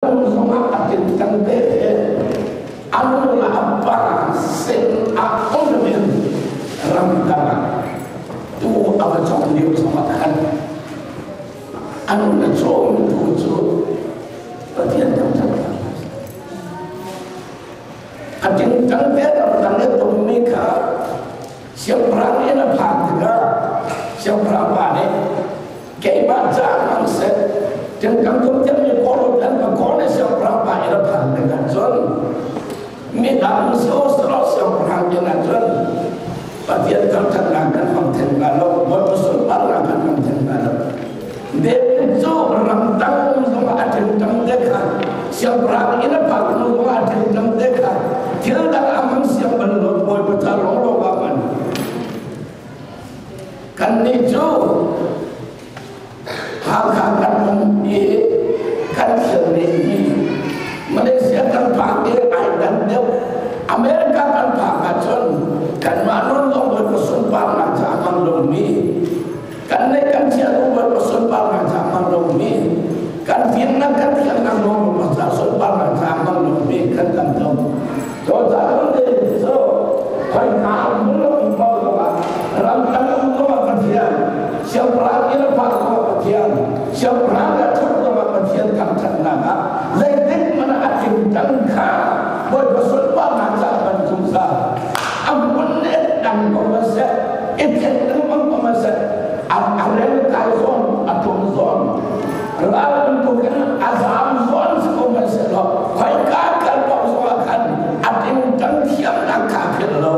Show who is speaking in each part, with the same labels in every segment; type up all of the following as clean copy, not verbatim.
Speaker 1: Zongah a tingtang te he a nu le a pa sin ah um in ramdang ah tuu a va cawng lio zongah khan a nu le cawm tu cu Pathian thangṭhat a tingtang te ramdang i tummi kha siangpahrang inn a phak tikah siangpahrang pa nih keimah ca hmang seh tingtang tum tiangmi kawlawt an ka kawl i siangpahrang pa inn a phan tikah cun midang sawsawh siangpahrang inn ah cun Pathian thangṭhatnak kan hmang theng hnga lo, Bawipa sunparnak kan hmang theng hnga lo. David cu ramdang zongah a tingtang te kha siangpahrang inn a phak hnu zongah a tingtang te kha thil dang a hmang siang bal lo, Bawipa ca lawnglawng ah hman. Kannih cu Hakha kan um i kan thil nehmi Malaysia kan phak i ai dan deuh. America kan phak ahcun kanmah nun zong Bawipa sunparnak ca hmang lomi kan neih kan chia zong Bawipa sunparnak ca hmang lomi kan fimnak kan thiamnak zong Bawipa ca sunparnak ca hmang lomi kan tam deuh. Cucaah cu khoika um lo in paoh zongah ramdang um zongah Pathian, siangpahrang inn a phak zongah Pathian, siangpahrang a ṭhat zongah Pathian thangṭhatnak ah zeitik hmanh ah a tingtang kha Bawipa sunparnak caah hman zungzal. A hmun le dang ko ma seh, i then lengmang ko ma seh, a rel kai zawn, a tum zawn, ral bantukin a zaam zawn si ko hmanh sehlaw khoika kal paoh zongah khan a tingtang thiamnak kha a philh lo.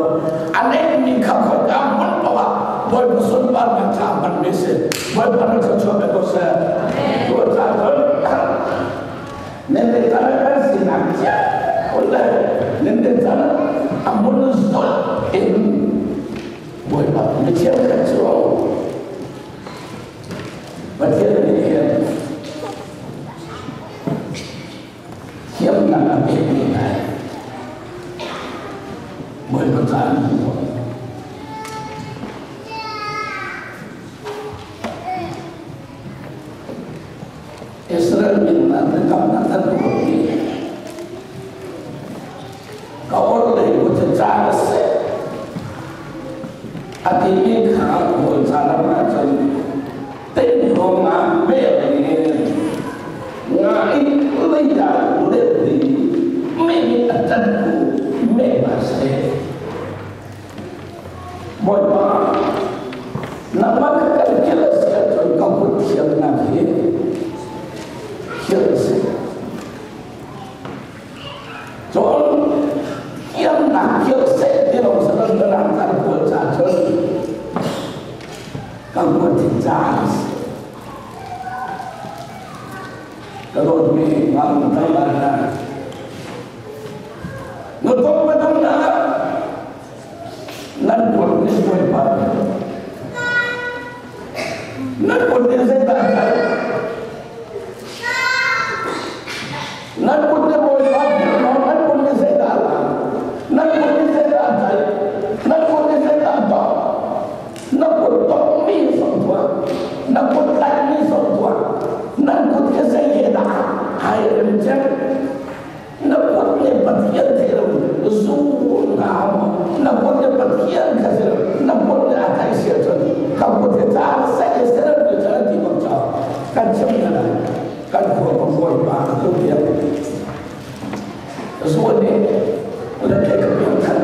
Speaker 1: A neihmi kha khoika hmun paoh ah Bawipa sunparnak ca hmanmi a si. Bawipa na thluachuah pe ko seh. Cucaah cun nan can kan sinak cia le nan can a hmun zulh in Bawipa mi cheukhat cu Pathian nih hin thiamnak a pekmi hna Bawipa ca an hmu. Israel min an biakamnak an tuahmi ka orhlei kut cu ca a seh a timi kha Kawl ca lam ahcun teihnuam ah pek in nga i leidah let ding meh a can ku meh a seh. Bawipa, nangmah ka kan kil a si ahcun ka kut thiamnak hi thial a si. Cun thiamnak thial seh ti lo sadan ka ram kan kawl ca cun ka kut hi ca a si. Ka dawtmi ngaknu tlangval hna, na tong na tong na nan kut nih Bawipa nan kut nih zeidah a tlaih? Nan kut nih Bawipa nan kut nih zeidah a lang? Nan kut nih zeidah a tlaih? Nan kut nih zeidah a tawh? Na kut tongmi zong tuah, na kut tlaihmi zong tuah, nan kut hi zei he dah ai rem cem? Na kut nih Pathian thei lo zu na na kut nih Pathian kha si lo, na kut nih a tlaih si ahcun ka kut hi ca seh seh ti cun ti bak caw kan chim hna lai kan khua ka bawipa a tu tiang zuan nih le ke ka piang than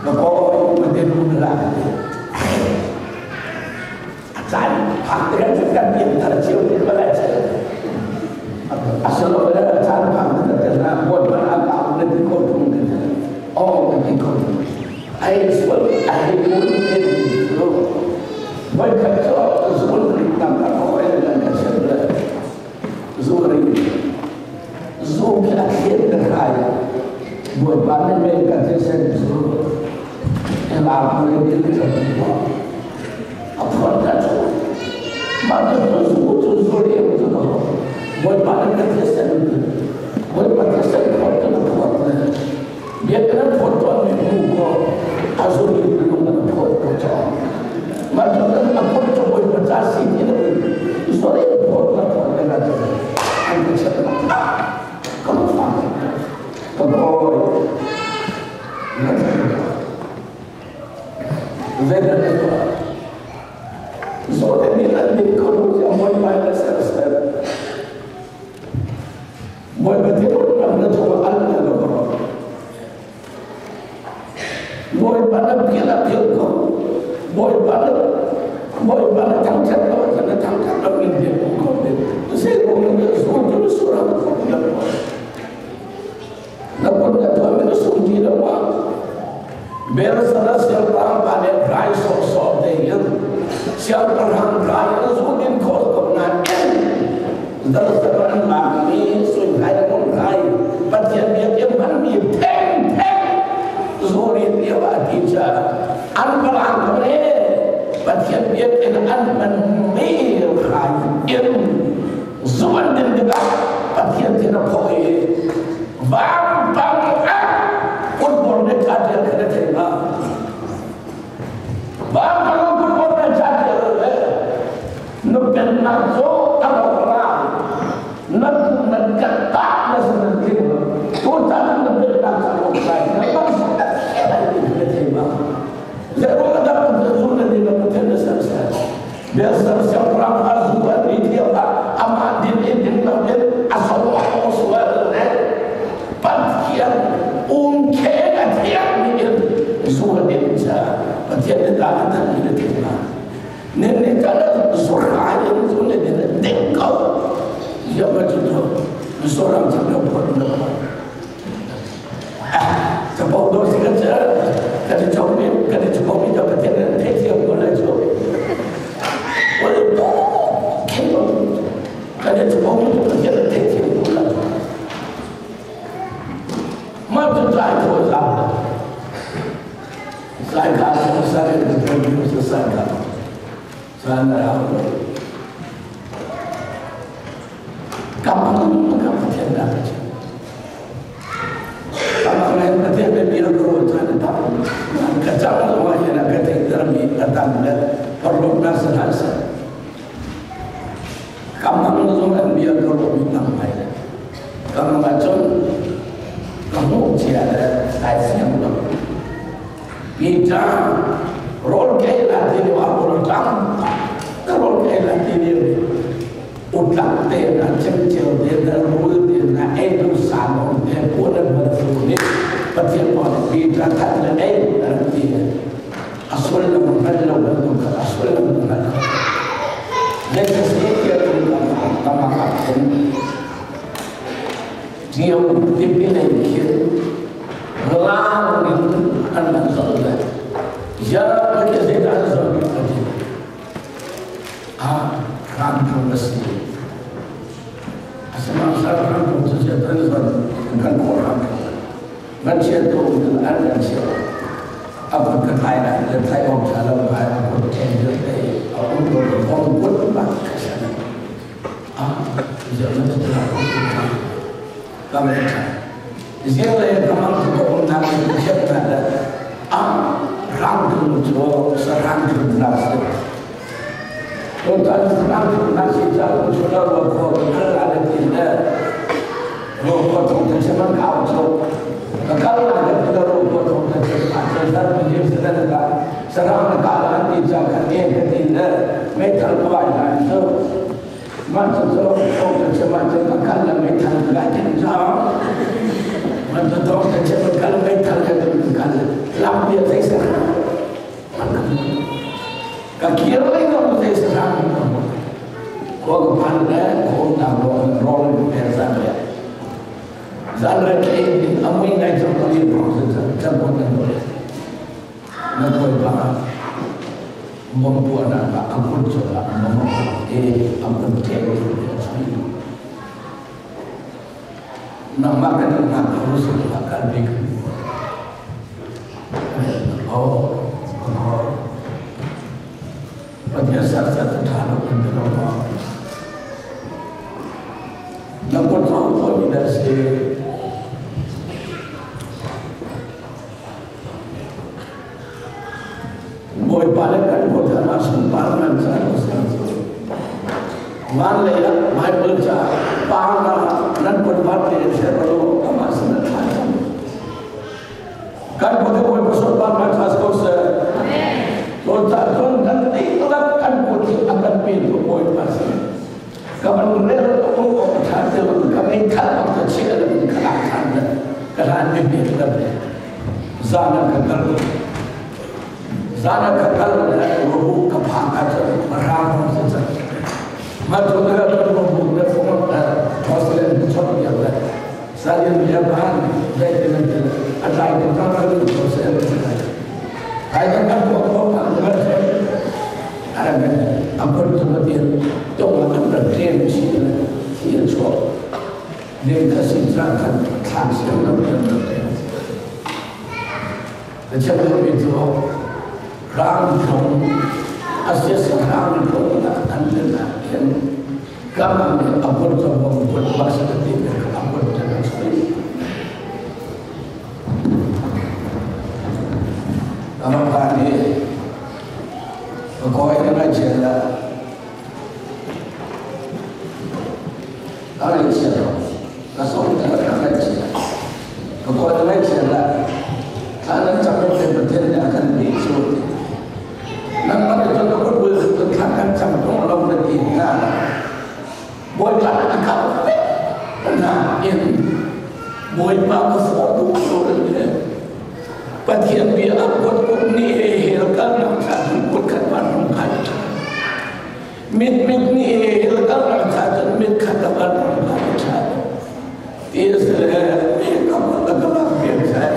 Speaker 1: ka kawi ma den mun la ka ti a caan phak te kan kan piang thar cio te ma lai che a salo le a caan phak te kan na buat man a ka na ti ko thung te o na ti ko ai sual ai mun te lo voi khat cho zul ri tam ka ko ai na ka chen le zu ri zu khi a thlet ka khai Bawipa nih mei ka thisen cu ela le dil ka ti a phot ka chu mah cu cu zu cu zu riam cu ko Bawipa nih ka thisen Bawipa thisen phot ka na phot le biakinn an phot tuan mi hmu ko a zu ri lung an phot ko cho mah cu kan a phot cu Bawipa ca si ti lo in zu riam phot na phot le na an ka chet la. Bawipa na phil a phil ko. Bawipa na Bawipa na thangṭhat lo ahcun na thangṭhat lo ning te ko ne. Zei ruang na zul tu surang ko na na kun na tuah mi na sung ti lo ma. Belshazzar siangpahrang pa nih rai sawhsawh tein siangpahrang rai na zul din khawh ko nain Belshazzar an lakmi sui rai ngun rai Pathian biakinn hmanmi thengtheng zurin lio ah ti caah an palang ko le Pathian biakinn an hmanmi rai in zu an din tikah Pathian thin a phawh i vampang ah kutbor nih ca ṭial kha na thei ma? Vampang ah kutbor nih ca ṭial le na pennak cu a rawk lai na na katta na san tling tutan na pennak cu a rawk lai na bang na thei ma? Zeruang dah Pathian na din na Pathian na ser ser Biasa siangpahrang kha zu an ni thiam ah amah din in ding lo in a so a sual le Pathian umkheng a thiang mi in zu a din ca Pathian nih dah a thanh mi na thei ma nin ni kan zurha in zu ne din ding ko ya ma chu to Mizoram chang lo phot lo Capo do si kan kan i chong mi kan i chong mi ka Pathian nan theih thiam ko lai cu. Wala po khin kan i chong mi Pathian nan theih thiam ko lai. Ma tu tlai tho zam la. Sai ka sa sai ka to sa sai ka. Sai na ha. Kamang ka Pathian dah ka chim. Kamang lain Pathian le bia ka ruah caan a tam. Ka cang zong ah hin a ka theihtermi a tam le porhlawtnak si hlah seh. Kamang zong an bia ka ruahmi tam ngai le. Kamang ahcun ka hmuh cia le ai fiang lo. Peter rawl ka ei la ti lio ah rawl tlang ka rawl ka ei la ti lio utlak te na cemceu te na rul te na ei lu sa lom te puan an van fu ni Pathian pa nih Peter that le ei an ti a sullam hngal lo bantuk kha a sullam hngal lo Legacy tiah tama ah khin Ṭio tipi lei khin lang in an van zol le ya ka zeidah an zol bik ka ti a rangthang a si asinain rangthang cu chiat an zon kan khawh rangthang van chiat ko an kan chiat a kun ka thai na le thai ong tha lo ngai a kun ṭhen le a um ko ong kun ba ka Mah cu thawngtha chim ahcun a kal le meithal ka timh caah mah cu thawngtha chim a kal meithal ka timh kal lam bia zei sa ka kir lei zong zei sa khua ka phan le khawn na rawl pe zan le zan re ke amui ngai chang ko ni cang ko nan na kawi pa mawngpuahnak ah a kut cungah mawng i a kut ṭek nangmah kan hngak kho si hlah kan bik oh Pathian saksa cu ṭha lo in ti lo maw na kut zong thawi dah si Bawipa le kan kut ah sunpar nan ca lo sang cu. Van lei ah Bible ca pa na nan kut van lei ser lo amah sin a tha cang. Kan kut Bawipa sunpar nan ca ko seh. Tuan ca cun kan dihlak kan kut hi a kan petu Bawipa si. Ka van rel ko ko tha te ka mei khat bak ta chia lo ka lak than le ka hlan mi pe ka le. Zan ah ka kal. Zan ah ka kal le rubu ka phak ahcun rang hong si cang. Mah cu na rubu na phone Australian chawnh biak le Salian bia ban dai te nan te a tlai tu tang ra lu ko se an si lai. Ai kan kan ko ko kan kan se ara men apol tu ma tian tong an ra train chi le thi an chuak. Nem kha sin cha khan thlan siang lo kan ra train. Na chim duhmi cu rangthong a siasa rangthong an len ah khin kamang nih a kut cu bong kut bak sa ti mi a kut cu a sui. Kamang pa nih ka kawi na ngaihchia dah ka ngaihchia lo ka song ka ngaihchia ka kawi na ngaihchia dah thla nan cam te Pathian nih a kan pe cu nangmah nih cun ka kut bul cun thla kan cam tung lo na ti hna Bawipa na ka pek na in Bawipa ka fawh duh lo le Pathian bia a kut kut nih he hel kalnak ca cun kut khat van rung kai mit mit nih he hel kalnak ca cun mit khat a van rung kai ṭha ti a si le kam ka lak piak sai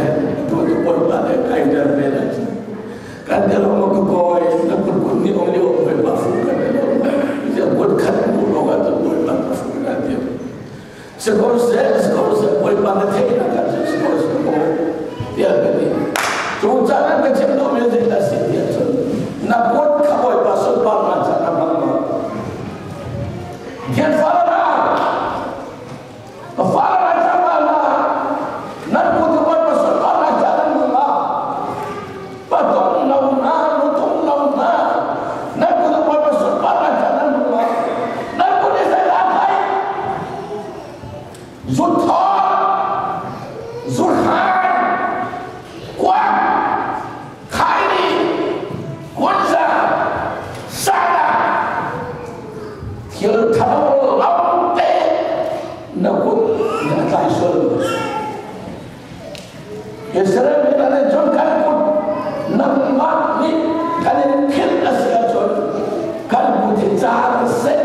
Speaker 1: tu tu Bawipa le kai der ve la kan te lo ka kawi na kut kut nih ong lio Bawipa fu kan lo ya kut khat mu lo ka tu Bawipa ka fu na ti Sikawseh, sikawseh, Bawipa na theih na kan cu sikawseh ko tiah ka ti. Cu caan ah ka chim duhmi zeidah si tiah cun na kut kha Bawipa sunparnak ca na hmang ma? Thian fala na, ka fala na ca ma na, nan kut kha Bawipa sunparnak ca nan hmang ma? Patung lo na, nutung lo na, nan kut kha Bawipa sunparnak ca nan hmang ma? Nan kut i zeidah thai? Zuthaw, zuhrai, kuak, khaini, kunza, sada, thil thalo lam te na kut nih a tlai sual. Israel mi hna nih cun kan kut nangmah nih kan in philh a si ahcun kan kut hi car seh.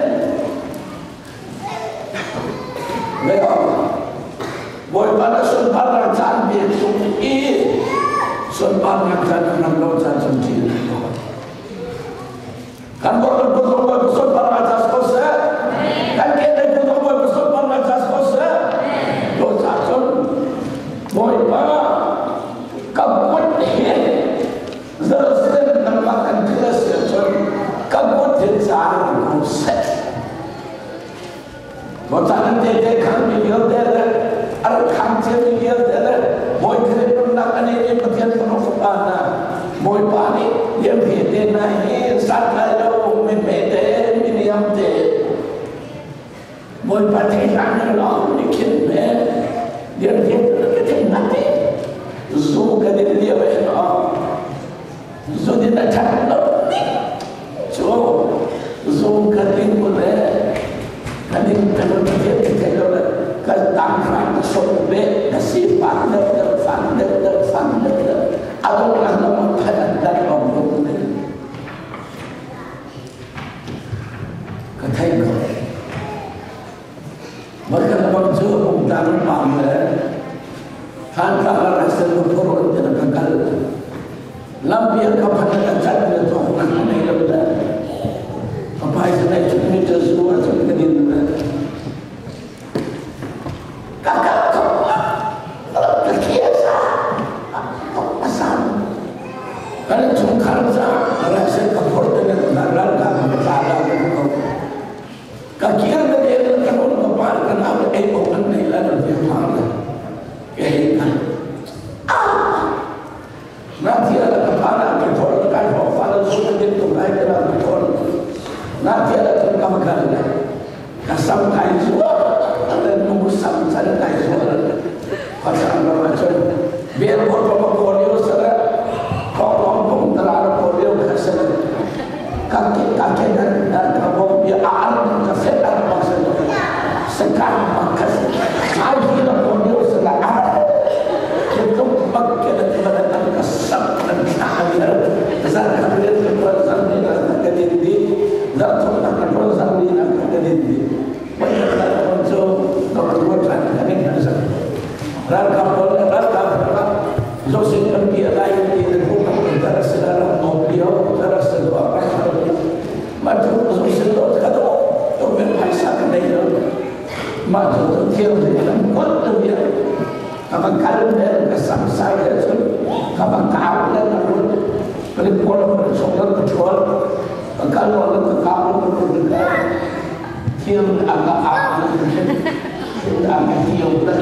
Speaker 1: Bawipa na sunparnak caan pek tung i sunparnak caan ram lo caan cun ṭih kan borh kan kut Bawipa sunparnak ca si ko seh kan ke lei kut Bawipa sunparnak ca si ko seh lo ca cun Bawipa ka kut hi Jerusalem nangmah kan thil a si ahcun ka kut hin caan in ko seh. Mawcaan tete khan mi vialte le a rak khan cia mi vialte le Bawi Khrih nunnak a nei mi Pathian fanu fapa hna Bawipa nih liam he te na hi santlai lo mi hme te mi niam te Bawipa thei hlan lawng ni khin me liam he te ka thei na te zu ka din lio he no zu din a that lo ni cu zu ka ding mu le ka ding ka lo thiam ti thei lo le ka tang hran ka som ve ka si fan deuh deuh fan deuh deuh fan deuh deuh a dong lang lo mon phan an dan ong lo ne ka thei ko Maka bang cu um tang pang le than tlang la rai sel phor on te ka kal lampi ka phan ka chat le to na nei lo da ka pai sa nei chuk mi te su a chuk ka din le ka ka ka ka kia sa asan kan chung khar sa rai sel ka phor te na ral ka ka ta la ko Ka kir na te ka ron ka pa ka nau le ei awk an nei la na ti phang le ke hei ka na thia la ka pa na ka thol ka kai ho fa la su ka din tu kai ka na ka thol na thia la ka ka ka le ka sam kai zu le nu sam chan kai zu le ka sam la ma chon bel ko ko ko liu sa la ko ko pong tala ko liu ka sa Kaki kaki dan dan kabong dia ar kaset ar maksud sekarang makas akhir kondio sela ar itu pakai dan kepada kesam dan akhir besar. Ka va kal bel ka samsar he cun ka va kau le ka run palik pawl ka chung ka ṭhual ka kal lo ka kau ka run ka thil a ka au thil a ka hiu le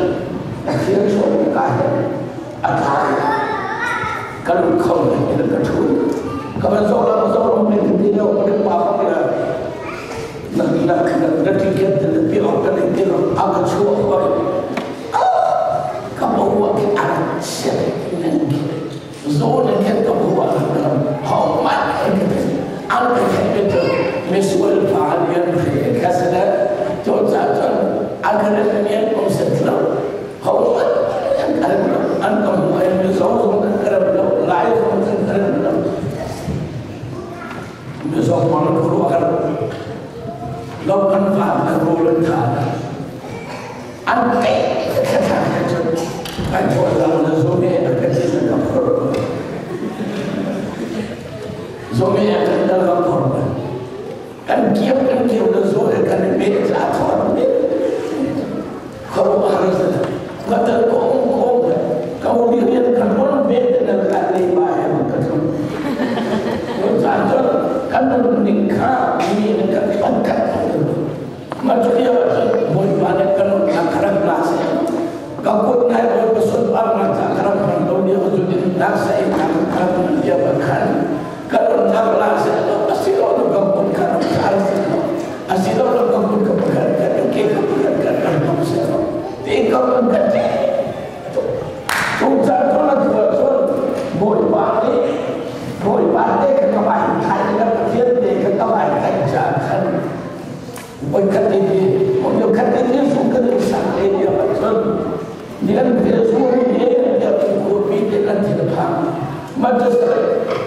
Speaker 1: ka thil chuak ka he a tha ka lut kho le ka ṭhu ka van zo la zo lo me ti lo ka pa ka la na na na ticket te pi ok ka ne ti lo a ka chuak hoi ka bo ki a sia nan ki zo na khen ka bo a ho ma an ka khen ke me sual pa lian re ka sa da to cha chon an ka re nian om set lo ho ma an ka re an ka mo ai me zo zo an ka re lo lai zo an ka re lo me zo ma lo ru har lo kan fa na ro lan tha an te ka tha ka chun kan cho la na zo me ka ti na ka phor zo me ka na ka phor kan kiam kan kiam na zo kan me cha thor me khoro har sa ka ta ko ko ka u ni rian kan mon be na ka le ba he ka chun ko cha chun kan ning kha ni ka pan ka ma chu ya Bawipa nih kan nak kharap la se ka kut nai Bawipa sunparnak ca kharap man lo ni cu din nak sa in nak kharap man dia ba khan kan nak la se lo asilo lo ka kut kharap sar se lo asilo lo ka kut ka pakhat ka ke ka pakhat ka kan kam se lo ti ka ka ti tu cha tu la tu chun Bawipa nih Bawipa te ka ka vai thai ka Pathian te ka ka vai thai cha khan Voikhat te voikhat te Jesuh kan in sak te dia cun nian Jesuh he dia khuapi te kan thin a phang. Ma just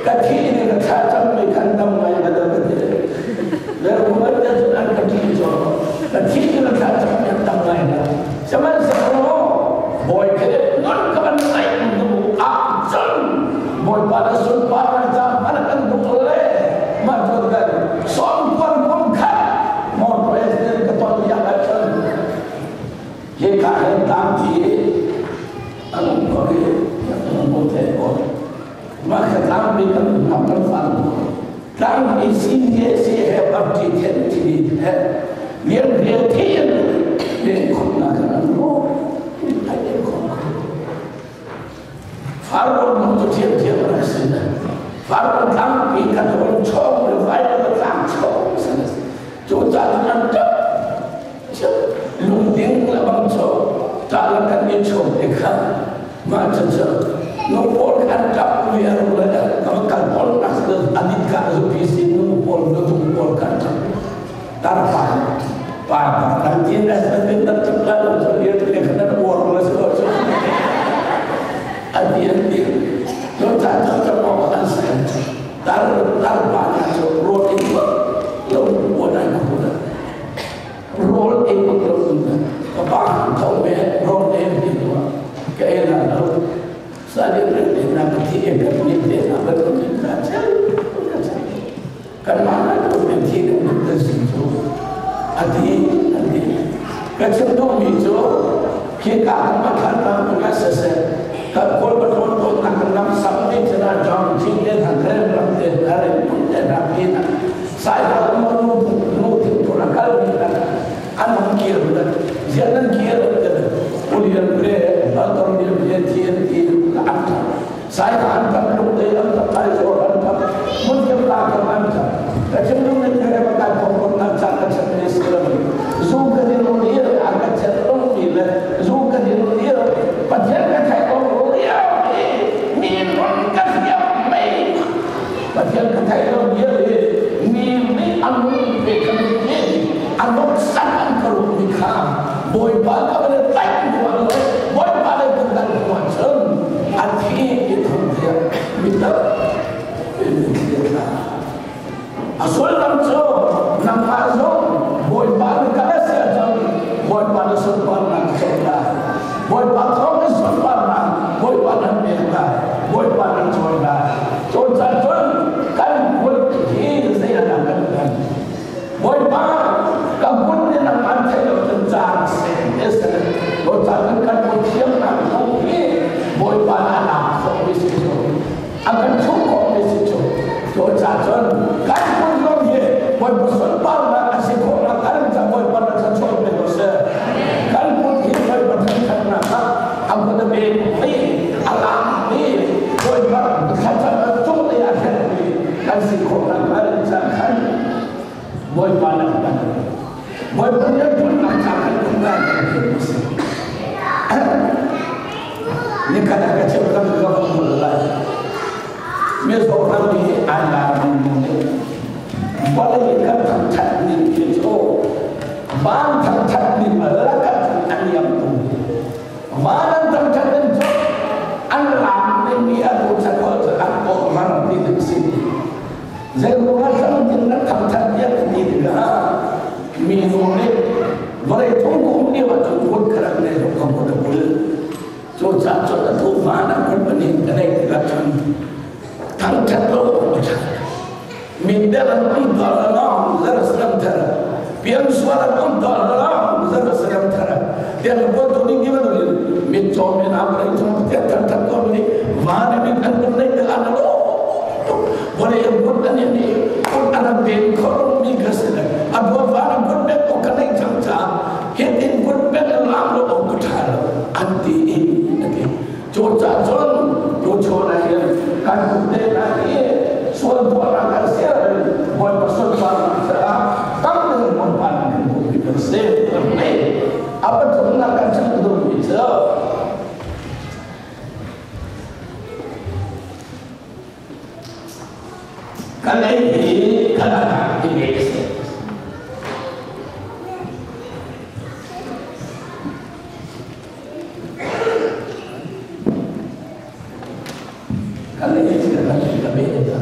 Speaker 1: ka thi ne ka thla cam me khan dam ngai ka dal ka ti. Le rumat te cun an ka thi cho ka thi ne ka thla cam me dam ngai na. Sihmanhsehlaw Bawi khe non ka ban ngai nu a cun Bawipa na sunpar na ca hmanh kan duh le mah cu kan sawmkuan kum khat motor accident ka ton liak ahcun hika hin tangti an um ko i an um te ko mah kha tlangpi kan um kan fan tlangpi sin he si he party then thi he lian vial thi in khumna kan an ro ai khum Farrawn lung cu ṭhiamṭhiam a rak si. Farrawn tlangpi kha rawn chawng le vai le tlang chawng a si. Cu caan cu an ṭap. Lungding le bang chaw ṭah le kan i chawm te kha mah cucu nu pawl kha an ṭap viar le kan kal pawl nak an in kah zupi si nu pawl nu tung pawl kha an ṭap. Tarpa pa pa kan tin as an tin tak ṭap la lo cu lian le khan an uar le si lo cu. An ti an ti. Lo ca cu ka mong an si. Tar tar pa na cu rawl ei bak lo buan ai khu na. Rawl ei bak lo na. Ka pa tho me rawl ei ti lo. Ka ei la lo. Sa li re te na ka thi e ka ni te na ba ko ni ka chel. Kanmah lai ko men thi kan nun kan si cu a ti an ti. Ka chim duhmi cu khika kan pakhat ta ka siseh kan kawl patrol tawn nak kan lam sam te chana jong thing te thang rem ram te hare mun te ram ti na sai ha mu nu nu thing tu na kal ni na an hong kir na zian nan kir te ulian pre altor ni pre thien ti an tha sai ha an tam lung te an tam ai zo an tam mun kem la kam an tam ka chim lung ne kare ba ka thong kon na cha ka chan ne silam zu ka din lo ni a ka chan lo ni le zu ka din lo ni Pathian ka thai ko lo ni mi non ka thiam mei Pathian ka thai lo ni mi mi anung pe kan ni anok san an ka ru mi kha Bawipa ka ban tai ku le Bawipa le kan dang ku chun a thi i thum thia mi tak a sullam cu nangmah zong Bawipa na kal a si ahcun Bawipa na sunparnak co lai. Bawipa thawng in sunparnak Bawipa nan pek lai. Bawipa nan cawi lai. Cucaah cun kan kut hi zei ah dah kan hman? Bawipa ka kut nih nangmah theih lo cun caan seh te seh. Cucaah cun kan kut thiamnak zong A kan chuh khawhmi si cu. Cu ca cun kan kut zong hi Bawipa sunparnak a si khawhnak kan ca Bawipa na thluachuah pe ko seh. Kan kut hi Bawipa thangṭhatnak ah a kut a pekmi, a lakmi, Bawipa thlacam cung i a hrengmi kan si khawhnak kan ca khan Bawipa na kan Bawipa rianṭuannak ca khan kum ngai kan thiam a si. Nikhat ah ka chim kan ka hmu lai. Mizoram hi ai lar mi nih vawlei kan thangṭhat ning khi cu van thangṭhat ning lakah cun a niam tuk. Van an thangṭhat ning cu an lam ning i a tu cakol cu an kawh ram ti ding si. Zeiruang ah hlang in na thangṭhat tiah ka ti tikah minu nih vawlei cung ka um lio ahcun kut ka rak nei lo ka kut a bul. Cucaah cun atu van ah kut pahnih ka neih tikah cun thangṭhat lo awk a ṭha. Mindel an um dal lawng Jerusalem thar, piangsual an um dal lawng Jerusalem thar. Tiang ka tu ning bantukin mitcaw men ah vawlei cung Pathian thangṭhat ko nih van in an kan neih tikah na lawm tuk. Vawlei an kut an in i kut an rak pen kho mi ka si le a dua van an kut bek awk ka neih cang caah hitin kut bek in lam lo awk ka ṭha lo an ti i a ti. Cucaah cun tuchun ah hin kan kut te hna hi sual tuahnak kan ser in Bawipa sunparnak caah tam deuh Bawipa nih kan bawmmi kan si. A pathumnak kan chim duhmi cu kan ei hi kan anak timi a si. Kan ei hi kan ka be ta.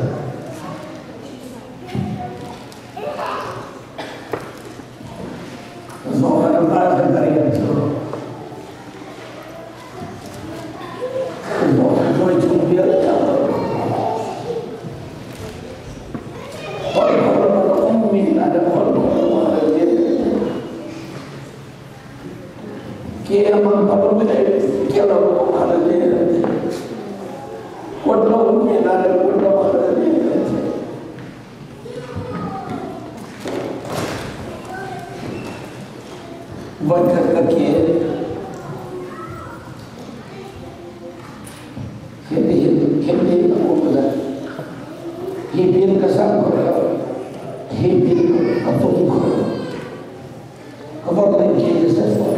Speaker 1: Zohan pa kan karian cu Hawi chung vialte Hawi ummi hna le hawi ke amang parumile kelo harale kodlo ummi hna le kodlo harale. Voikhat ka ke hiti hin a um le hi bin ka sang kho lo, hi bin ka tum kho lo, ka vor ding khi ka se fawn.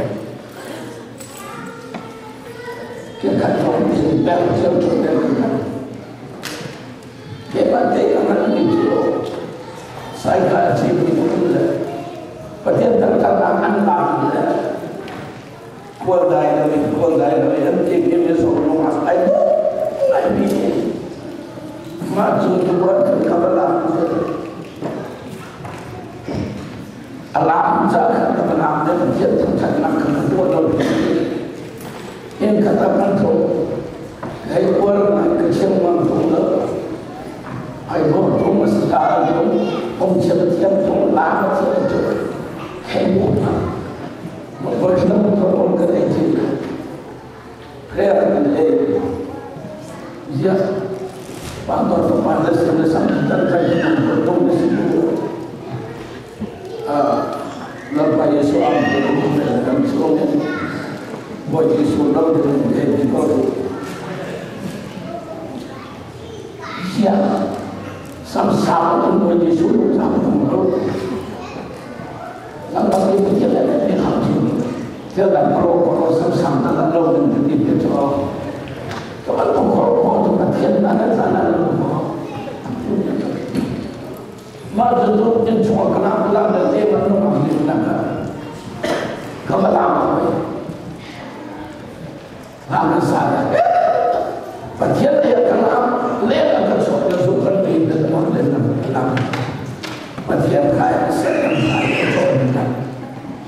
Speaker 1: Ke khat lawng in bel cio ṭhu bel ka khat. Keimah te ka hngalhmi cu Saikah a cimmi um le Pathian taktak ah an laam le khualdai lo in khualdai lo in an ti mi zong lungah ai ngaimi mah cu tuah cu ka va laam a laam ca khan ka va laam le Pathian thangṭhatnak kha ka tuah lo. In khat ah kan tho hei uar ngai ka chim ngam tung lo ai bom tung a si ta tung ong chiam thiam tung la ma thiam tu hei mu ma ma voi lam tho ong ka nei chi prayer kan ei ya pa to to pa le se le sam tan kai ko tung si Lalpa Jesuh am te kan chung Bawi Jesuh lo ding te ti ko. Sia sam sam tung Bawi Jesuh sam tung lo lam bang ni ti le ti kham thi thil dang kro kro sam sam ta lan lo ding ti ti cho to an ko kro ko tu Pathian na na na lo ko. Mah cu innchung ah ka lam lam le lem an nung ang lim nak ah ka va lam hoi. Lam kan sa le Pathian lei ah ka lam leng ah ka chuak le zu kan pe le mon le nam lam. Pathian khai a ser kan khai a chawh ni nak.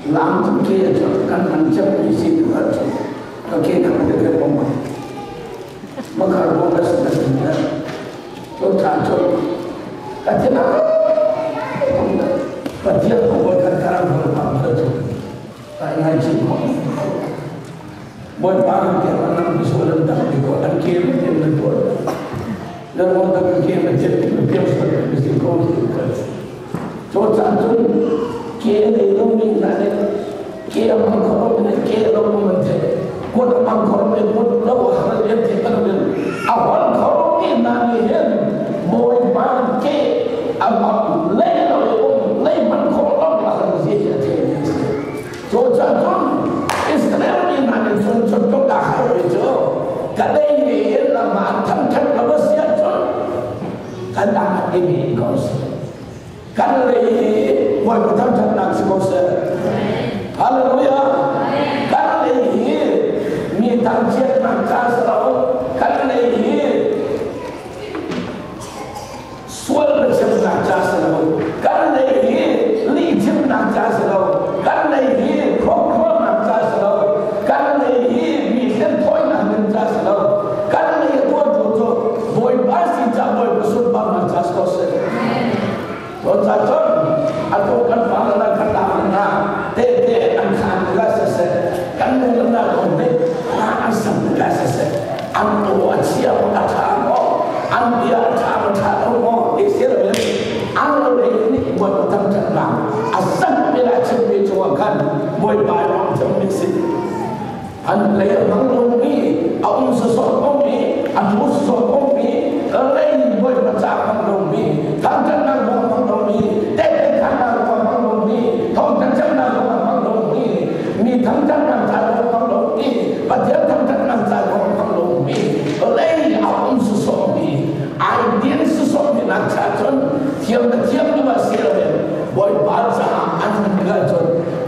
Speaker 1: Lam cu ke a chawh kan man cem mi si tu a chawh. Ka ke ka ka ke pom. Makar bo ka si ka si Cun cun ka thin a Pathian ko kan karang hol pa ka cu tai ngai chin ko. Bawipa an ke an nam bisul an dang ti ko an ke an na tuar. Nan da ke ma chep ke sa ke si ko cho cha chun ke le lo mi na ne ke amang khoro ne ke lo mo man the ko amang khoro ne ko lo ha le the kan ne a hon khoro mi na ni hen moi ba ke amang le lo le man khoro lo la ha ji ya the cho cha chun Israel ni na ne chun chun to da ha ri cho ka le ni la ma tham tham lo sia chun kan da ma ni ko se kan le moi ko tham tham nak si ko se. Hallelujah. Kan le hi mi tam chiat nak cha sa lo kan le hi sual le chem nak cha sa lo kan le hi li chim nak cha sa lo kan le hi khok khok nak cha sa lo kan le hi mi thlen thoi nak nin cha sa lo kan le to to to boi ba si cha boi ko sun ba nak cha sa se. To cha chon ato kan pa na kan ta na te te an khan ga se se kan nu na ko ne ma an sam ga se se an to a chia a tha mo an bia tha ma tha lo mo e se le an lo le ni boi ko tam chan na a san me la chin me chu kan boi ba ong cham mi si an le mang lo mi a um so so ko mi an mu so ko mi le boi pa cha mang lo mi tham chan na ko mang lo mi te te khan na ko mang lo mi thong chan chan na ko mang lo mi mi tham chan na cha ko mang lo mi pa thiam tham chan na cha ko mang lo mi le a um so so mi ai dien so so mi na cha chon thiam na thiam ni ma se lo boi pa cha an ga chon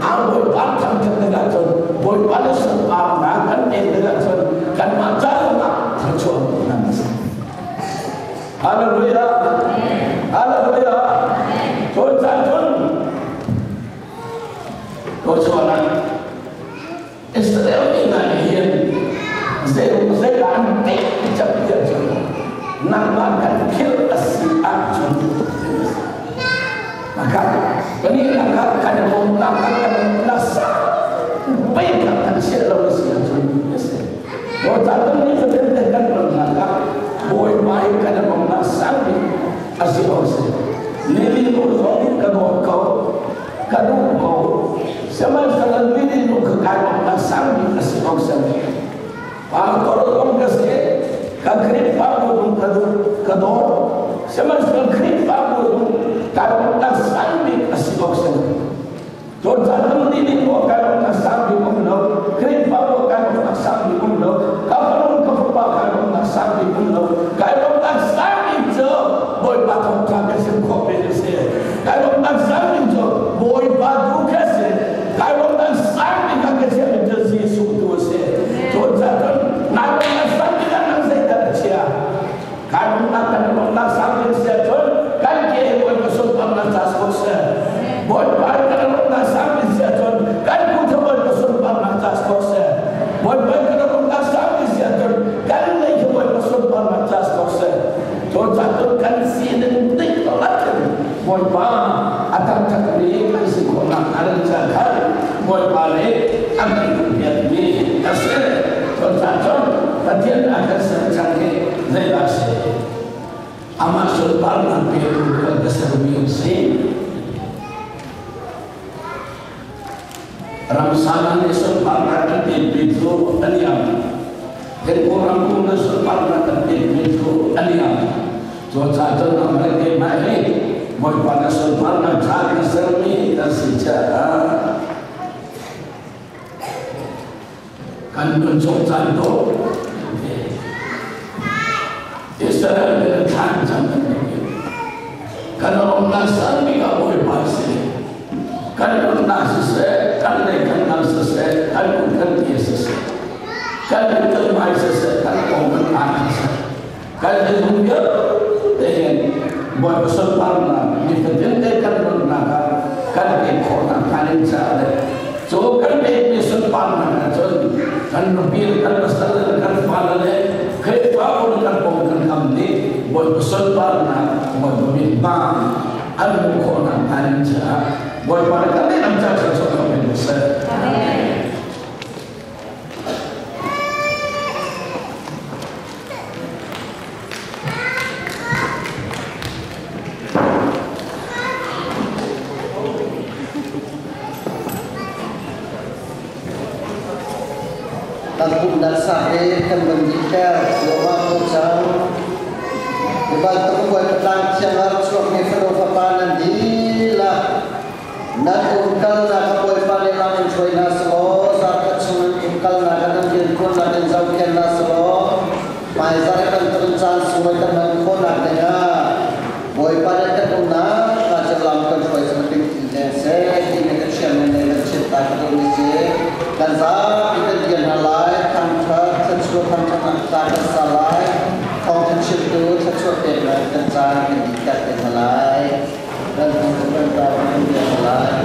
Speaker 1: a boi pa tham chan ga chon boi pa le sun pa na kan ne ga chon kan ma cha ma thang chon na sa. Hallelujah. Hallelujah. Chon cha chon ko chon na Israel ni na hian ze ze an te chap ya chon nang ma kan phil asi a chon maka kani na kan mo na kan na sa pe ka kan se lo si a chon se ko ta tan ni fa ten te kan na ka boy mai kan mo na sa ni asi o se ni li mo zo ni ka do ko ka do ko sama sa ni li mo ka ka na sa ni asi o se pa ko ro ka se ka kri pa mo ka do ka do sama sa kri pa mo ka na sa ni asi o se to ta tan ni li mo ka na sa ni mo no kri pa mo ka na sa ni mo no ka pa no ka pa ka na sa ni mo no ka na sa ni zo boy pa thong ka ka sim ko pe se ka na sa ni zo boy pa du ka se ka na sa ni ka ka se ni Jesu tu se to ta tan na na sa ni ka na se ta chia ka na ka na sa ni se chon kan ke boy ko so pa na ta so se boy pa ka na sa ni se chon kan ku tho boy ko so pa na ta so se boy pa ka na sa ni se chon kan le ke boy ko so pa na ta so se to ta to kan si ne ni to la boy pa atam tak ni kan si ko na an cha kha boy pa le an kan ya ni ase to ta chon patien akan sa chang ke zai la se ama sultan na pe ku ka sa mi se Ramsana ne sultan na kan pe pe tu aniam den ko ram ko na sultan na kan pe pe tu aniam to cha chon na ma ke ma he boy pa na sultan na cha ka sa mi ta si cha kan nun chok chan to Israel le than chan kan rom na san mi ka boy pa se kan rom na se kan le kan na se kan ku kan ti se kan le kan mai se kan ko kan an se kan le zung ya te boy pa sol pa na ni fa den te kan rom na ka kan ke ko na kan cha le so kan pe mi sol pa na chon kan no bil kan pasal kan pa le khe pa ko kan ko kan kam ni boy pa sol pa na boy pa mi ba an ko na kan cha boy pa kan le nam cha cha so ko mi se. Amen.
Speaker 2: Kan pumhnak sak i kan van dihter ruahmah ko cang. Hi bantuk Bawipa tlang thiang ah chuakmi fanu fapa nan dihlak nan umkalnak ah Bawipa nih lam in hruai hna selaw zarkhat chung nan umkalnak ah nan rianṭuannak in zohkhenh hna selaw hmaizarh bantuk in caan sunglawi kan hman khawhnak dingah Bawipa nih kan umnak hna cu lam kan hruai cu bik ti leng seh timi ka thiammi nih kan chimh ta ka duhmi si. Kan zapi kan dir hna lai, thangṭhat, thluachuah thangṭhatnak hla kan sa lai, thawngṭha chimtu thluachuah peknak kan caan kan dihter te hna lai. Kan kan ta kan dir hna lai.